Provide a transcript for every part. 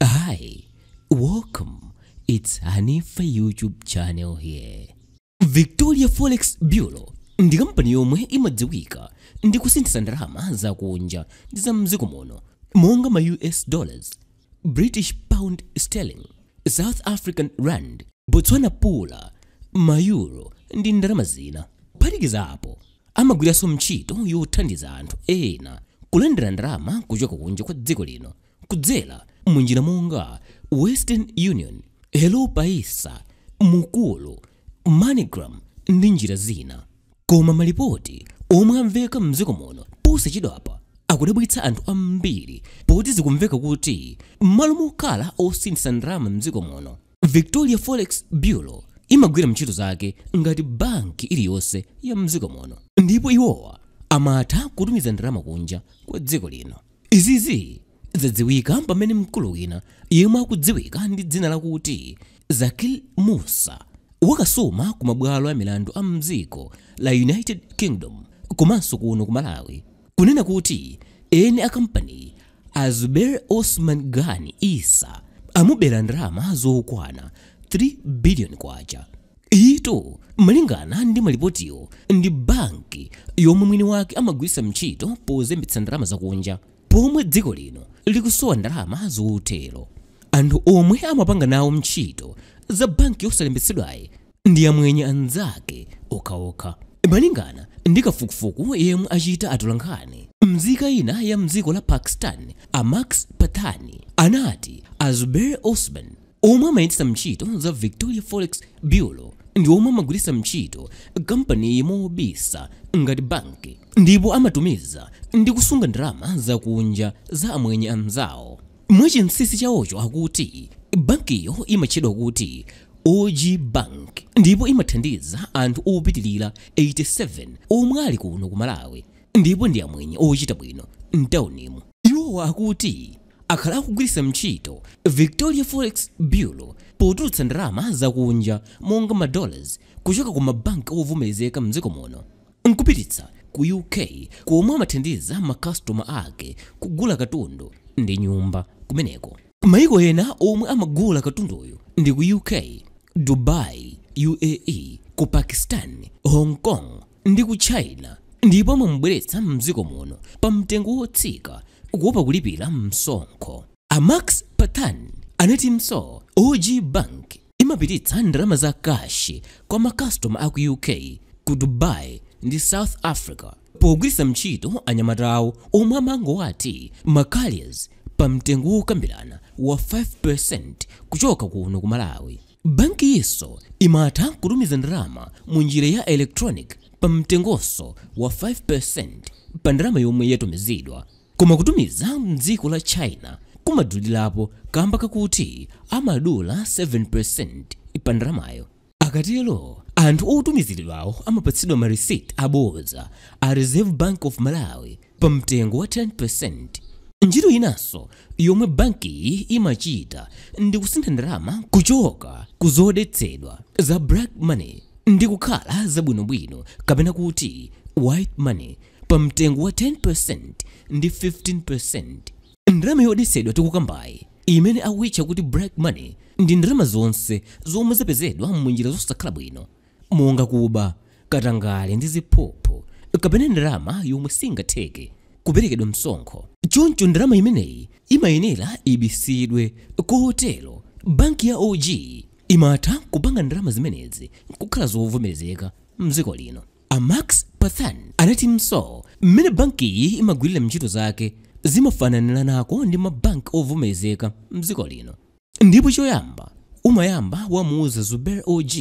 Hi, welcome. It's Hanifa YouTube channel here. Victoria Forex Bureau ndi kampani yomwe imadziwika ndi kusinthitsa ndalama zakunja ndi za mdziko muno monga ma US dollars, British pound sterling, South African rand, Botswana pula, ma euro ndi ndalama zina. Kuphatikiza apo, amagwiranso ntchito yothandiza anthu ena kulandira ndalama kuchoka kunja kwa dziko lino kudzera munjira monga Western Union, Hello Paisa, Mukulu, MoneyGram ndi njira zina. Koma malipoti omwe amveka mdziko muno posachedwapa akudabwitsa anthu ambiri poti zikumveka kuti m'malo mokhala osinthitsa ndalama mdziko muno, Victoria Forex Bureau imagwira ntchito zake ngati banki iliyonse ya mdziko muno, ndipo iwowa amatha kutumiza ndalama kunja kwa dziko lino. Izizi zadziwika pamene mkulu wina yemwe akudziwika ndi dzina lakuti Zakil Musa wakasuma ku mabwalo a milandu a mdziko la United Kingdom komanso kuno ku Malawi kunena kuti eni a kampani a Zubair Osman Gani Isa amubera ndalama zokwana 3 billion kwacha. Ito malingana ndi malipotiwo ndi banki yomwe mwini wake amagwiritsa ntchito pozembetsa ndalama zakunja pomwe dziko lino likusowa ndalama zotero. Anthu omwe amapanga nawo ntchito za banki yosalembetsedwayi ndi amwenye anzake okhaokha. Malingana ndi kafukufuku yemwe achita atolankhani, mzika ina ya mdziko la Pakistan a Max Pathani anati a Zubair Osman omwe amayendetsa ntchito za Victoria Forex Bureau ndi omwe amagwiritsa ntchito kampani mobisa ngati banki, ndipo amatumiza ndi kusunga ndalama zakunja za amwenye anzawo. Mwachinsinsi chawocho akuti bankiyo imatchedwa kuti OG Bank ndipo imathandiza anthu opitilira 87 omwe ali kuno ku Malawi ndipo ndi amwenye ochita bwino mtaunimu. Iwowa akuti akhala akugwiritsa ntchito Victoria Forex Bureau potulutsa ndalama zakunja monga ma dollars kuchoka ku mabanki ovomerezeka mdziko muno nkupititsa ku UK komwe amathandiza makastoma ake kugula katundu ndi nyumba kumeneko. Maiko ena omwe amagula katunduyo ndi ku UK, Dubai, UAE, ku Pakistan, Hong Kong ndi ku China, ndipo amamubweretsa mdziko muno pa mtengo wotsika kuopa kulipira msonkho. A Max Pathan anatinso OG Bank imapititsa ndalama za kashi kwa makastoma aku UK, ku Dubai ndi South Africa pogwiritsa ntchito anyamatawo omwe amangowati ma carriers pa mtengo wokambirana wa 5% kuchoka kuno ku Malawi. Banki iso imatha kutumiza ndalama mu njira ya electronic pa mtengonso wa 5% pa ndalama yomwe yatumizidwa, koma kutumiza mdziko la China kumadulirapo kamba kakuti amadula 7% pa ndalamayo. Akatero anthu otumiziridwawo amapatsidwa ma receipt abodza a Reserve Bank of Malawi pa mtengo wa 10%. Ntchito inanso yomwe bankiyi imachita ndi kusintha ndalama kuchoka ku zodetsedwa za black money ndi kukhala zabwinobwino kapena kuti white money pa mtengo wa 10% ndi 15%. Ndalama yodetsedwa tikukambayi imene akuitcha kuti black money ndi ndalama zonse zomwe zapezedwa munjira zosakhala bwino monga kuba, katangale ndi ziphuphu kapena ndalama yomwe singatheke kuperekedwa msonkho. Choncho ndalama imeneyi imayenera ibisidwe, kotero banki ya OG imatha kupanga ndalama zimenezi kukhala zovomerezeka mdziko lino. A Max Pathan anatinso mmene bankiyi imagwirira ntchito zake zimafananiranako ndi mabanki ovomerezeka mdziko lino, ndipo choyamba umayamba wamuuza Zubair OG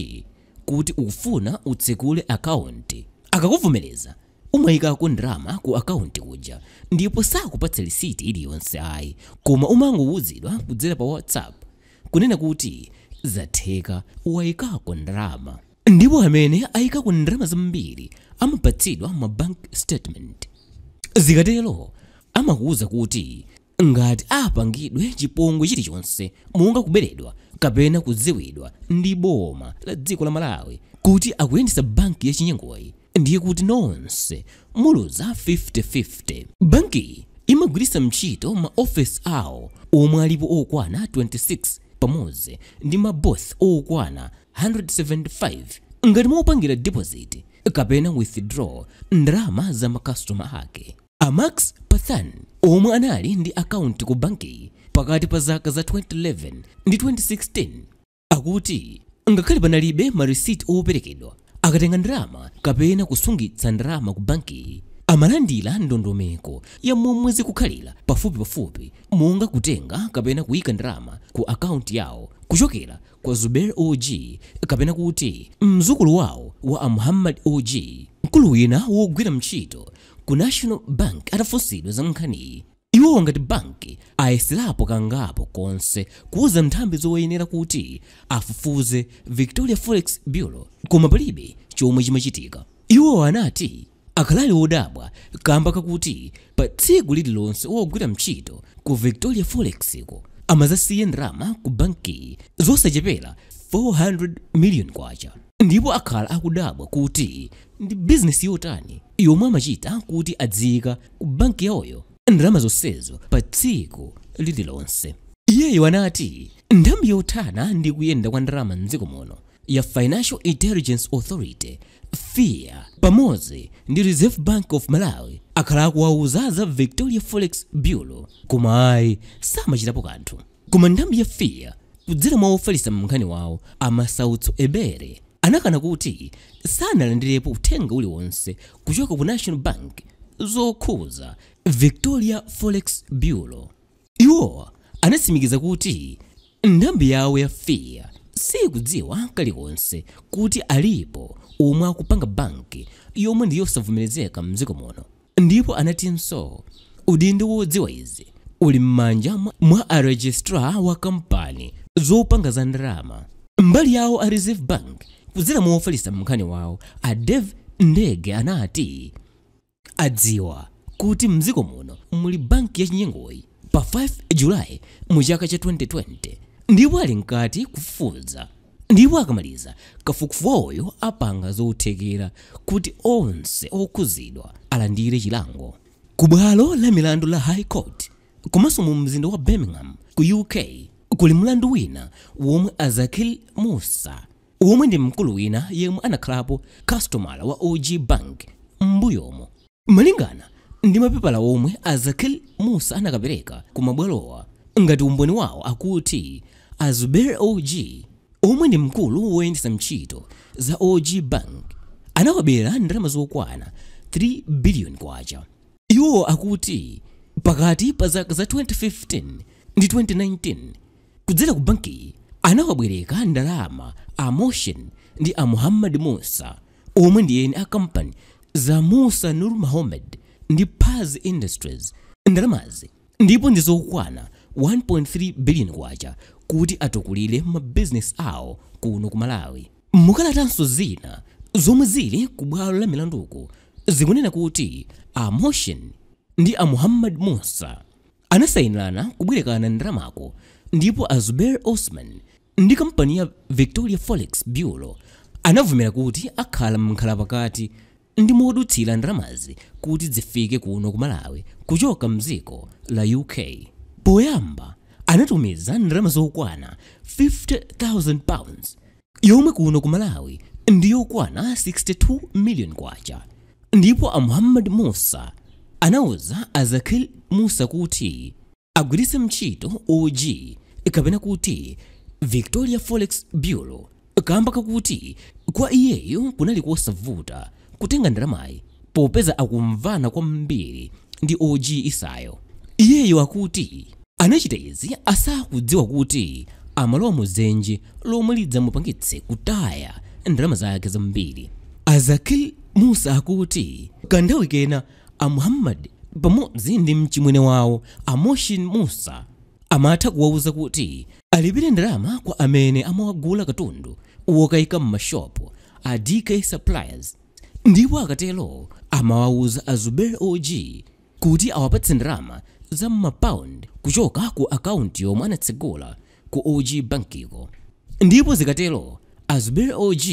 kuti ukufuna utsekule akaunti. Akakuvomereza umayikako ndalama ku akaunti kuja ndipo sakupatsa lisiti iliyonse ayi, koma umangowuzidwa kudzera pa WhatsApp kunena kuti zatheka wayikako ndalama. Ndipo amene ayikako ndalama zambiri amapatsidwa ma bank statement. Zikatero amakuwuza kuti ngati apangidwe chipongwe chilichonse monga kuberedwa kapena kudziwidwa ndi boma la dziko la Malawi kuti akuyendetsa banki yachinyengoyi, ndiye kuti nonse muluza 50-50. Banki imagwiritsa ntchito ma office awo omwe alipo okwana 26 pamodzi ndi ma booth okwana 175 ngati mopangira deposit kapena withdraw ndalama za makastoma ake. A Max Pathan omwe anali ndi akaunti ku banki pakati pa zaka za 2011 ndi 2016 akuti ngakhale panalibe ma receipt operekedwa akatenga ndalama kapena kusungitsa ndalama ku banki amalandira ndondomeko ya momwe zikukhalira pafupipafupi monga kutenga kapena kuyika ndalama ku akaunti yawo kuchokera kwa Zubair OG kapena kuti mzukulu wawo wa Muhammad OG. Mkulu wina wogwira ntchito ku National Bank atafunsidwa za nkhaniyi, iwo ngati banki ayeserapo kangapo konse kuuza nthambi zoyenera kuti afufuze Victoria Forex Bureau, koma palibe chomwe chimachitika. Iwo anati akhalali wodabwa kamba kakuti pa tsiku lililonse wogwira ntchito ku Victoria Forex ko amazasiya ndalama ku banki zosachepera 400 million kwacha, ndipo akhala akudabwa kuti ndi bizinesi yotani yomwe amachita kuti adziyika ku banki yawoyo ndalama zonsezo pa tsiku lililonse. Iyeyo anati nthambi yothana ndi kuyenda kwa ndalama mdziko muno ya Financial Intelligence Authority FIA pamodzi ndi Reserve Bank of Malawi akhala akuwauza za Victoria Forex Bureau, koma ayi samachitapo kanthu. Koma nthambi ya FIA kudzera mwa ofalitsa mnkhani wawo Amasautso Ebere anakana kuti sanalandirepo uthenga uliwonse kuchoka ku National Bank zokhuza Victoria Forex Bureau. Iwowa anatsimikiza kuti nthambi yawo ya FIA sikudziwa kalikonse kuti alipo omwe akupanga banki yomwe ndi yosavomerezeka mdziko muno, ndipo anatinso udindo wodziwa izi uli m'manja mwa a registrar wa kampani zopanga za ndalama. Mbali yawo a Reserve Bank kudzera mwa ofalitsa mnkhani wawo a Dave Ndege anati adziwa kuti mdziko muno muli banki yachinyengoyi pa 5 Julayi mu chaka cha 2020 ndipo ali mkati kufufuza, ndipo akamaliza kafukufukuyo apanga zothekera kuti onse okhuzidwa alandire chilango. Ku bwalo la milandu la High Court komanso mu mzinda wa Birmingham ku UK kuli mlandu wina womwe Azakil Musa womwe ndi mkulu wina yemwe anakhalapo customer wa OG Bank m'mbuyomo. Malingana ndi mapepala omwe Azakil Musa anakapereka ku mabwalowa ngati umboni wawo akuti Azubair OG omwe ndi mkulu woyendetsa ntchito za OG Bank anawabera ndalama zokwana 3 billion kwacha. Iwo akuti pakati pa zaka za 2015 ndi 2019 kudzera ku banki anawabwereka ndalama a Moshen ndi a Muhammad Musa omwe ndi eni a kampani za Musa Nur Mohammed ndi Paz Industries ndalamazi ndipo ndi zokwana 1.3 billion kwacha kuti atukulire mabizinesi awo kuno ku Malawi. Mukalatanso zina zomwe zili ku bwalo la milanduku zikunena kuti a Moshen ndi a Muhammad Musa anasayinirana kubwerekana ndalamako, ndipo a Zubair Osman ndi kampani ya Victoria Forex Bureau anavomera kuti akhala mkhala pakati ndi modutsira ndalamazi kuti zifike kuno ku Malawi kuchoka mdziko la UK. Poyamba anatumiza ndalama zokwana £50,000 yomwe kuno ku Malawi ndi yokwana 62 million kwacha, ndipo a Muhammad Musa anauza Azakil Musa kuti agwiritse ntchito OG kapena kuti Victoria Forex Bureau kamba kakuti kwa iyeyo kunali kosavuta kutenga ndalamayi popeza akumvana kwambiri ndi OG Isayo. Iyeyo akuti anachita izi asakudziwa kuti amalowa muzenje lomwe lidzamupangitse kutaya ndalama zake zambiri. Azakil Musa akuti kanthawi kena a Muhammad pamodzi ndi mchimwene wawo a Moshin Musa amatha kuwauza kuti alipire ndalama kwa amene amawagula katundu wokayika m'mashopu a DK Suppliers, ndipo akatero amawauza a Zubair OG kuti awapatse ndalama za mapaundi kuchoka ku akaunti yomwe anatsegula ku OG bankiko, ndipo zikatero a Zubair OG,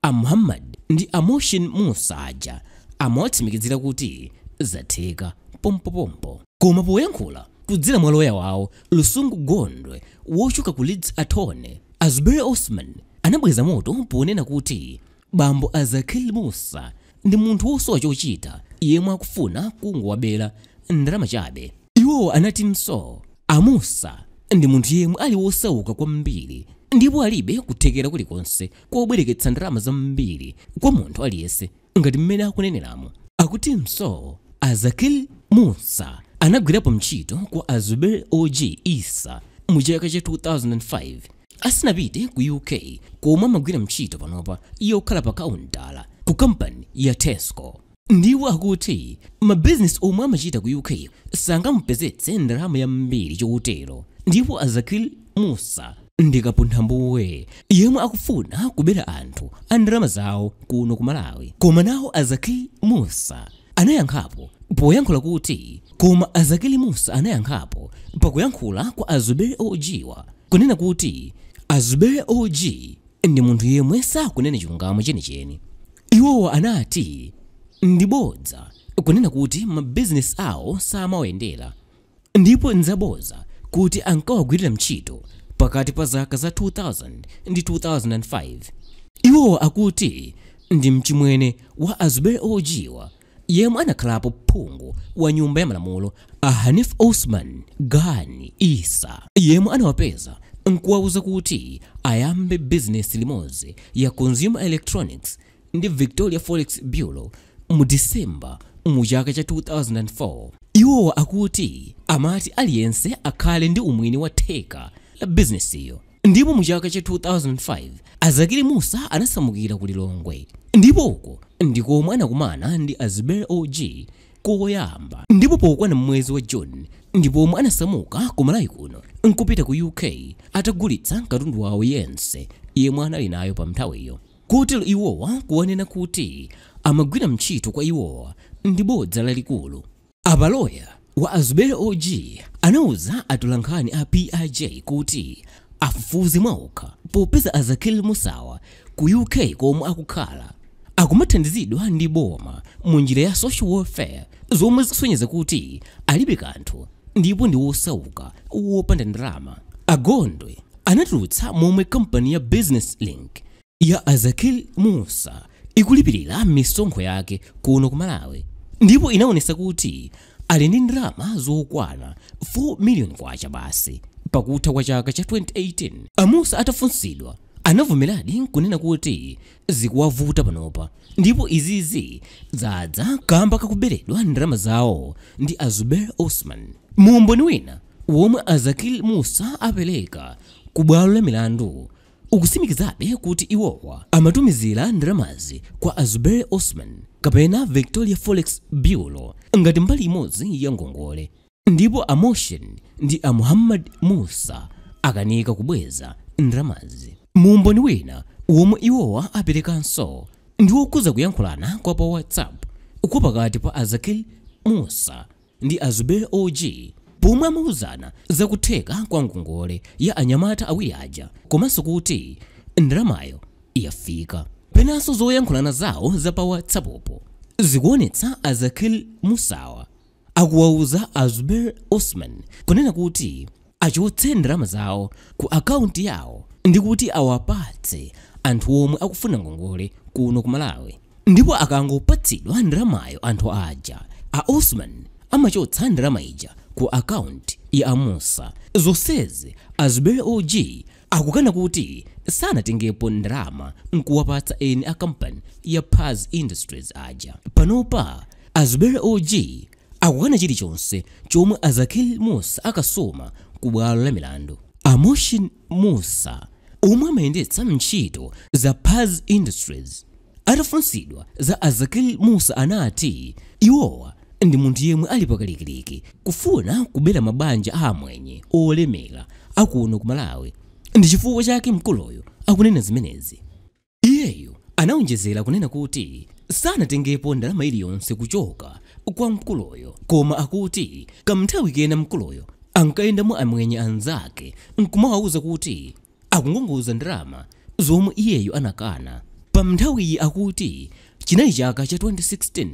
a Muhammad ndi a Moshin Musa aja amawatsimikizira kuti zatheka pompopompo. Koma poyankhula kudzera mwa loya wawo Lusungu Gondwe wochoka ku Leeds Attorney, Azuberi Osman anabweza moto ponena kuti bambo Azakil Musa ndi munthu wosowa chochita yemwe akufuna kungowabera ndalama chabe. Iwo anatinso Amusa ndi munthu yemwe ali wosauka kwambiri ndipo alibe kuthekera kulikonse kobwereketsa ndalama zambiri kwa munthu aliyense ngati mmene akuneneramo. Akutinso Azakil Musa anagwirapo ntchito kwa Azuberi OG Isa mu chaka cha 2005 asanapite ku UK komwe amagwira ntchito panopa yokhala pa kauntala ku kampani ya Tesco. Ndiwo akuti mabizinesi omwe amachita ku UK sangamupezetse ndalama yambiri chotero, ndipo Azakil Musa ndi kapunthambuwe yemwe akufuna kubera anthu a ndalama zawo kuno ku Malawi. Koma nawo Azakil Musa anayankhapo poyankhula kuti koma Azakil Musa anayankhapo pakuyankhula kwa Azuberi OG wa kunena kuti Azuberi OG ndi munthu yemwe sakunena chilungamo chenicheni. Iwowa anati ndibodza kunena kuti mabizinesi awo samawayendera, ndipo nzaboza kuti ankawagwirira ntchito pakati pa zaka za 2000 ndi 2005. Iwowa akuti ndi mchimwene wa Azuberi OG wa yemwe anakhalapo phungu wa nyumba ya malamulo a Hanif Osman Gani Isa yemwe anawapeza nkuwauza kuti ayambe bizinesi limodzi ya Consumer Electronics ndi Victoria Forex Bureau mu Disemba mu chaka cha 2004. Iwowa akuti amati aliyense akhale ndi umwini wa theka la bizinesiyo, ndipo mu chaka cha 2005 Azakil Musa anasamukira ku Lilongwe, ndipo uko ndikomwe anakumana ndi Azuberi OG koyamba, ndipo pokwana mwezi wa June ndipo anasamuka ku Malawi kuno nkupita ku UK atagulitsa katundu wawo yense yemwe anali nayo pa nthawiyo. Kotero iwowa kuwanena kuti amagwira ntchito kwa iwowa ndi bodza lalikulu. Abaloya wa Azuberi OG anauza atolankhani a PIJ kuti afufuze mwaokha popeza Azakil Musawa ku UK komwe akukhala akumathandizidwa ndi boma mu njira ya social welfare zomwe zikusonyeza kuti alibe kanthu ndipo ndi wosauka wopanda ndalama. Agondwe anatulutsa momwe kampani ya Business Link ya Azakil Musa ikulipirira misonkho yake kuno ku Malawi, ndipo inaonesa kuti ali ndi ndalama zokwana 4 million kwacha basi pakutha kwa chaka cha 2018. Amusa atafunsidwa anavomeradi kunena kuti zikuwavuta panopa, ndipo izizi zadza kamba kakuberedwa ndalama zawo ndi Azuberi Osman. Mumboni wina womwe Azakil Musa apereka ku bwalo la milandu ukusimikizabe kuti iwowa amatumizira ndalamazi kwa Azuberi Osman kapena Victoria Forex Bureau ngati mbali imodzi ya ngongole, ndipo Amoshen ndi a Muhammad Musa akanika kubweza ndalamazi. Mumboni wina womwe iwowa aperekanso ndi wokhuza kuyankhulana kwa pa WhatsApp kwa pakati pa Azakil Musa ndi Azuberi OG pomwe amauzana zakutheka kwa ngongole ya anyamata awiri aja komanso kuti ndalamayo yafika. Penanso zoyankhulana zawo za pa WhatsAppopo zikuonetsa Azakil Musawa akuwauza Azuberi Osman kunena kuti achotse ndalama zawo ku akaunti yawo ndi kuti awapatse anthu omwe akufuna ngongole kuno ku Malawi, ndipo akangopatsidwa ndalamayo anthu aja a Osman amachotsa ndalama ija ku akaunti ya Amusa. Zonsezi Azuberi OG akukana kuti sanatengepo ndalama nkuwapatsa eni a kampani ya Paz Industries aja. Panopa Azuberi OG akukana chilichonse chomwe Azakil Musa akasoma ku bwalo la milandu. Amoshin Musa omwe amayendetsa ntchito za Paz Industries atafunsidwa za Azakil Musa anati iwowa ndi munthu yemwe ali pakalikiliki kufuna kubera mabanja amwenye olemera akuno ku Malawi, ndi chifukwa chake mkuluyo akunena zimenezi. Iyeyo anaonjezera kunena kuti sanatengepo ndalama iliyonse kuchoka kwa mkuluyo, koma akuti kamnthawi kena mkuluyo ankayendamo amwenye anzake nkumawauza kuti akungongoza ndalama zomwe iyeyo anakana. Pa nthawiyi akuti chinali chaka cha 2016,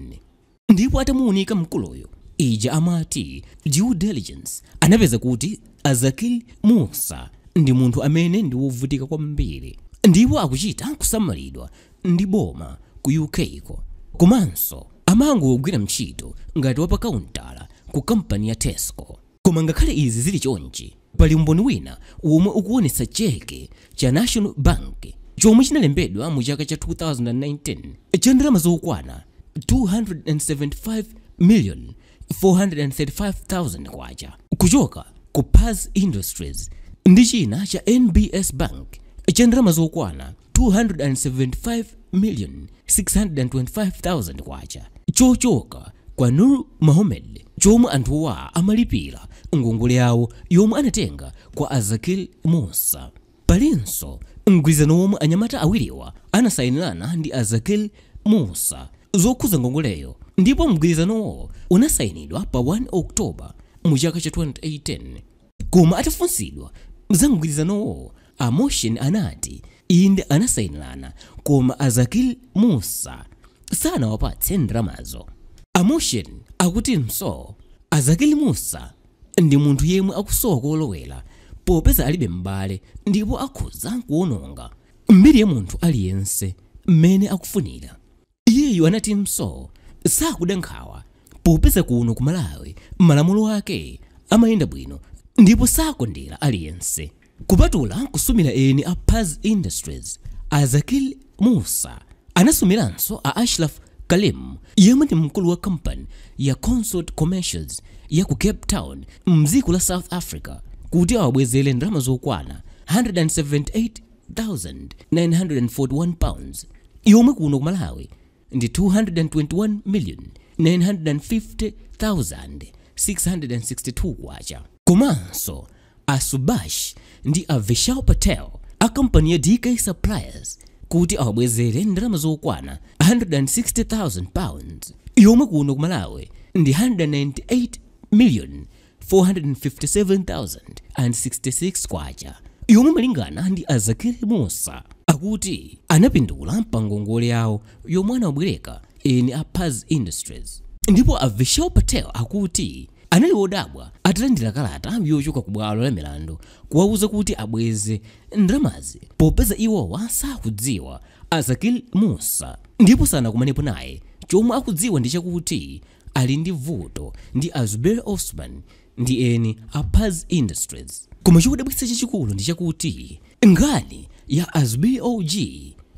ndipo atamuunika mkuluyo ija amati due diligence anapeza kuti Azakil Musa ndi munthu amene ndi wovutika kwambiri ndipo akuchita kusamalidwa ndi boma ku UK ko. Komanso amangogwira ntchito ngati wapakauntala ku kampani ya Tesco. Koma ngakhale izi zili chonchi, pali umboni wina womwe ukuonetsa cheke cha National Bank chomwe chinalembedwa mu chaka cha 2019 cha ndalama zokwana 275,435,000 kwacha kuchoka ku Paz Industries ndi china cha NBS Bank cha ndalama zokwana 275,625,000 kwacha chochoka kwa Nur Mohammed chomwe anthuwa amalipira ngongole yawo yomwe anatenga kwa Azakil Musa. Palinso mgwirizano womwe anyamata awiriwa anasayinirana ndi Azakil Musa zokhuza ngongoleyo, ndipo mgwirizanowo unasayinidwa pa 1 Oktoba mu chaka cha 2018. Koma atafunsidwa za mgwirizanowo, a Moshen anati inde anasayinirana, koma Azakil Musa sanawapatse ndalamazo. A Moshen akutinso Azakil Musa ndi munthu yemwe akusowa kolowera popeza alibe m'bale ndipo akhoza kuwononga mbiri ya munthu aliyense mmene akufunira. Iyeyu anatinso sakuda nkhawa popeza kuno ku Malawi malamulo ake amayenda bwino ndipo sakondera aliyense. Kupatula kusumira eni a Paz Industries, Azakil Musa anasumiranso a Ashraf Kalim yemwe ndi mkulu wa kampani ya Consort Commercials ya ku Cape Town mdziko la South Africa kuti awabwezere ndalama zokwana 178,941 pounds yomwe kuno ku Malawi ndi 221,950,662 kwacha. Komanso a Subash ndi a Vishal Patel a kampani ya DK Suppliers kuti awabwezere ndalama zokwana 160,000 pounds yomwe kuno ku Malawi ndi 198,457,066 kwacha yomwe malingana ndi Azakil Musa akuti anapindula pangongole yawo yomwe anabwereka eni a Paz Industries. Ndipo a Vishal Patel akuti anali wodabwa atalandira kalata yochoka ku bwalo la milandu kuwauza kuti abweze ndalamazi popeza iwowa sakudziwa Azakil Musa ndipo sanakumanepo naye. Chomwe akudziwa ndi chakuti ali ndi vuto ndi Azubair Osman ndi eni a Paz Industries. Koma chodabwitsa chachikulu ndi chakuti nkhani ya Azubair OG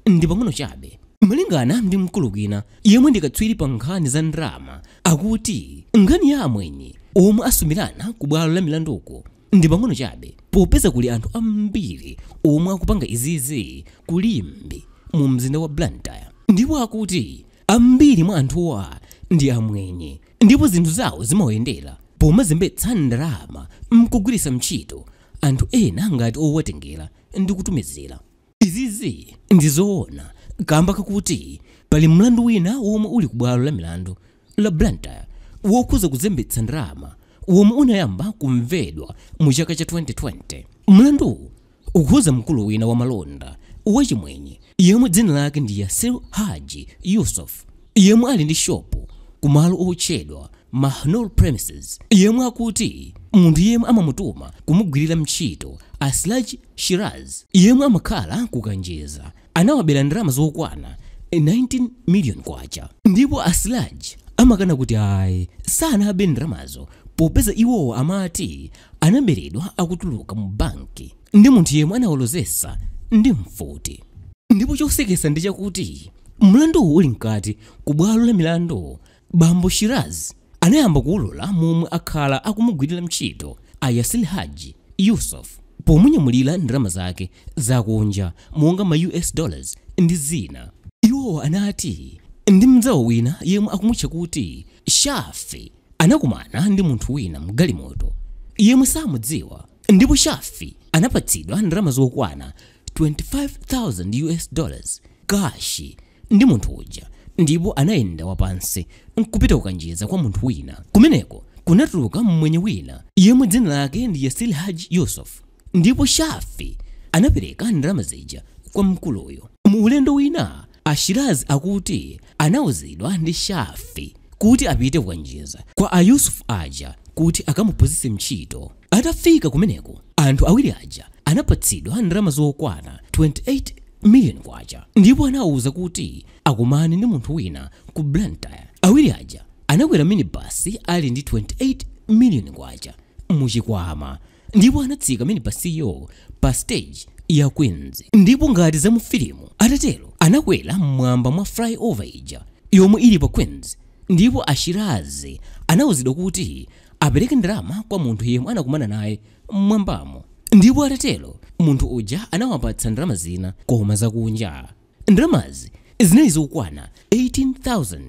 ndi pang'ono chabe. Malingana ndi mkulu wina yemwe ndi katswiri pa nkhani za ndalama akuti nkhani ya amwenye omwe asumirana ku bwalo la milanduko ndi pang'ono chabe popeza kuli anthu ambiri omwe akupanga izizi kulimbi mu mzinda wa Blantyre, ndipo akuti ambiri mwa anthuwa ndi amwenye ndipo zinthu zawo zimawayendera pomazembetsa ndalama mkugwiritsa ntchito anthu ena ngati owatengera ndi kutumizira. Izizi ndi zoona kamba kakuti pali mlandu wina womwe uli ku bwalo la milandu la Blantyre wokhuza kuzembetsa ndalama womwe unayamba kumvedwa mu chaka cha 2020. Mlandu ukhuza mkulu wina wa malonda wachimwenye yemwe dzina lake ndi Yasir Haji Yusuf yemwe ali ndi shopu kumalo otchedwa Mahnol Premises, yemwe akuti munthu yemwe amamutuma kumugwirira ntchito Aslaj Shiraz yemwe amakhala kukanjeza anawabera ndalama zokwana 19 million kwacha, ndipo Aslaj amakana kuti ayi sanabe ndalamazo popeza iwowo amati anaberedwa akutuluka mu banki ndi munthu yemwe anawalozesa ndi mfuti. Ndipo chosekesa ndi chakuti mlanduwu uli mkati ku bwalo la milandu, bambo Shiraz anayamba kuwulula momwe akhala akumugwirira ntchito a Yasir Haji Yusuf pomunyamulira ndalama zake zakunja monga ma US dollars ndi zina. Iwowo anati ndi mdzawo wina yemwe akumutcha kuti Shafi anakumana ndi munthu wina mgalimoto yemwe samudziwa, ndipo Shafi anapatsidwa ndalama zokwana 25,000 US dollars kashi ndi munthu uja, ndipo anayenda wapansi nkupita kukanjeza kwa munthu wina. Kumeneko kunatuluka mmwenye wina yemwe dzina lake ndi Yasir Haji Yusuf, ndipo Shafi anapereka ndalama zija kwa mkuluyo. Mu ulendo wina Ashirazi akuti anawuzidwa ndi Shafi kuti apite kukanjeza kwa a Yusuf aja kuti akamuphunzitse ntchito. Atafika kumeneko, anthu awiri aja anapatsidwa ndalama zokwana 28 million kwacha ndipo anawuza kuti akumane ndi munthu wina ku Blantyre. Awiri aja anakwera minibasi ali ndi 28 million kwacha muchikwama ndipo anatsika minibasiyo pa stage ya Queens, ndipo ngati za mufilimu. Atatero anakwera mmwamba mwa flyover ija yomwe ili pa Queens, ndipo Ashirazi anawuzidwa kuti apereke ndalama kwa munthu yemwe anakumana naye mmwambamo, ndipo atatero munthu uja anawapatsa ndalama zina koma zakunja. Ndalamazi zinali zokwana 18,000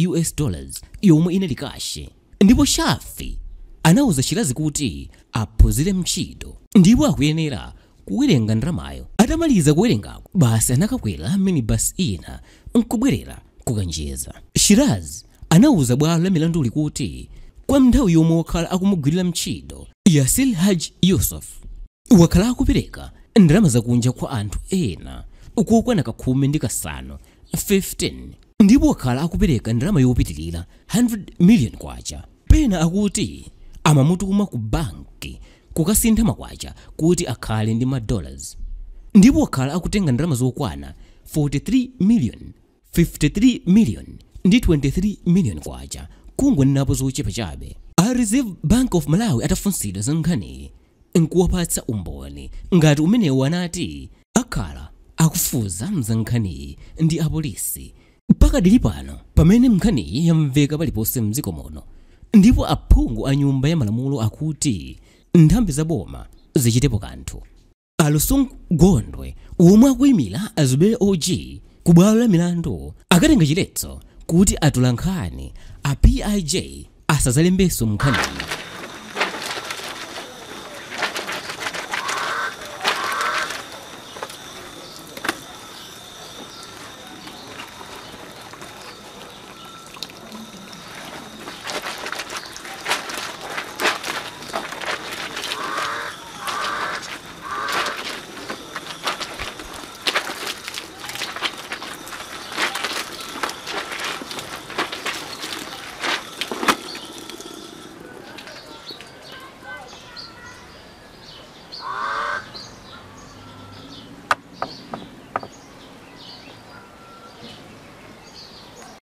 US dollars yomwe inali kashi, ndipo Shafi anawuza Shirazi kuti aphunzire ntchito ndipo akuyenera kuwerenga ndalamayo. Atamaliza kuwerengako, basi anakakwera minibus ina nkubwerera kukanjeza. Shirazi anawuza bwalo la milanduli kuti kwa nthawi yomwe wakhala akumugwirira ntchito Yasil Haj Yusuf wakhala akupereka ndalama zakunja kwa anthu ena kokwana 15, 15, ndipo wakhala akupereka ndalama yopitirira 100 million kwacha. Pena akuti amamutuma ku banki kukasintha makwacha kuti akhale ndi ma dollars, ndipo wakhala akutenga ndalama zokwana 43 million, 53 million ndi 23 million kwacha, kungonenapo zochepa chabe. A Reserve Bank of Malawi atafunsidwa za nkhaniyi nkuwapatsa umboni ngati umenewu, anati akhala akufuza mza nkhaniyi ndi apolisi pakadili pano pamene nkhaniyi yamveka paliponse mdziko muno, ndipo aphungu a nyumba ya malamulo akuti nthambi za boma zichitepo kanthu. Alusung Gondwe omwe akuyimira Azubere OG ku bwalo la milandu akatenga chiletso kuti atolankhani a PIJ asazalembenso nkhaniyi.